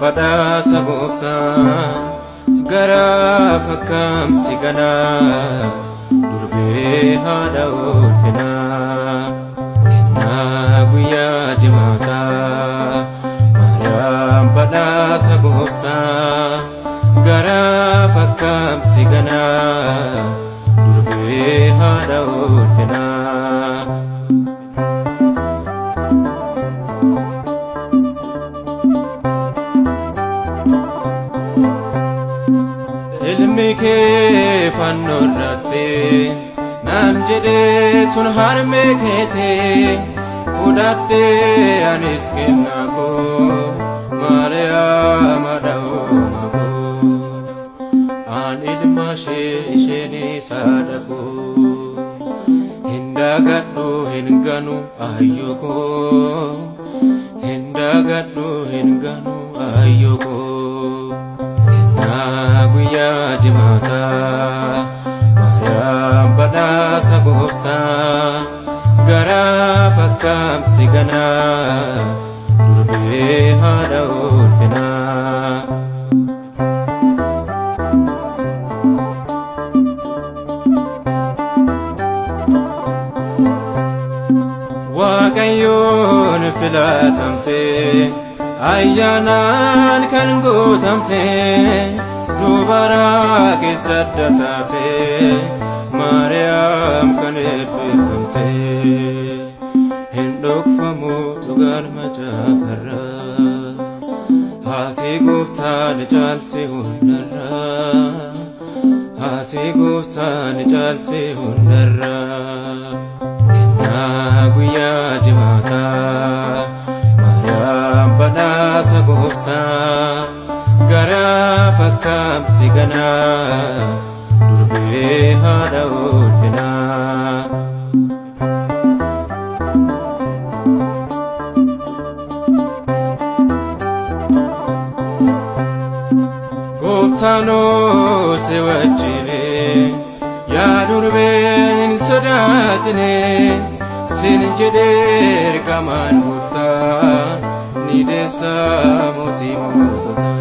Badhaasa gooftaa garaa fakkaamsi ganaa durbee haadha ulfinaa kennaa guyyaa jimaataa. Maariyaam badhaasa gooftaa garaa fakkaamsi ganaa durbee haadha ulfinaa. Ilmi kee fannoo irratti naan jedhee tun harmee keeti fudhadhee anis kennaa koo Maariyaam haadha uumaa koo an ilma ishee isheenis haadha koo hin dagadhu hin ganu ayyoo koo hin dagadhu hin ganu ayyoo koo kennaa guyyaa jimaataa. Maariyaam badhaasa gooftaa garaa fakkaamsi ganaa durbee haadha ulfinaa. Waaqayyoon filatamte ayyaanaan kan guutamte dubara keessa adda taate Maariyaam kan eebbifamte hin dhokfamu dhugaan macaafarraa haati gooftaa ni caalti hundarraa haati gooftaa ni caalti hundarraa kennaa guyyaa jimaataa. Maariyaam badhaasa gooftaa garaa fakkaamsi ganaa durbee haadha ulfinaa. Gooftaanoo si wajjini yaa durbee hin sodaatini sin jedhee ergamaan gooftaa ni deessa mootii moototaa.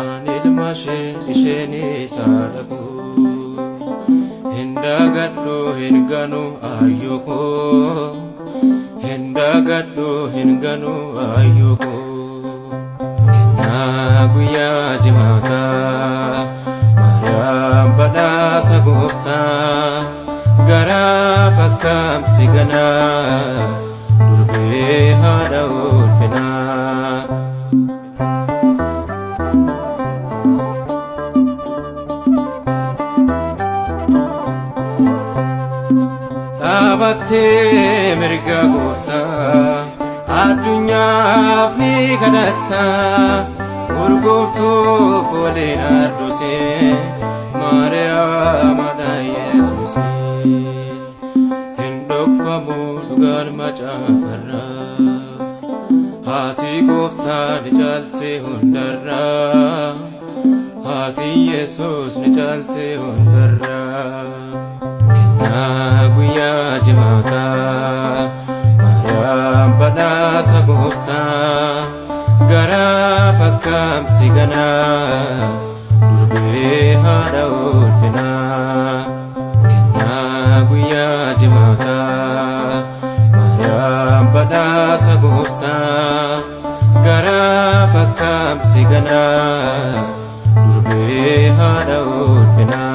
Ani ilma ishee isheenis haadha koo hin dagadhu hin ganu ayyoo koo hin dagadhu hin ganu ayyoo koo kennaa guyyaa jimaataa. Maariyaam badhaasa gooftaa garaa fakkaamsi ganaa durbee haadha ulfinaa. Dhaabattee mirga gooftaa addunyaaf ni kadhatta urgooftuu fooliin ardusee Maariyaam haadha Yesuusee hin dhokfamu dhugaan macaafarraa haati gooftaa ni caalti hundarraa haati Yesuus ni caalti hundarraa kennaa guyyaa jimaataa. Maariyaam badhaasa gooftaa garaa fakkaamsi ganaa durbee haadha ulfinaa kennaa guyyaa jimaataa. Maariyaam badhaasa gooftaa garaa fakkaamsi ganaa durbee haadha ulfinaa.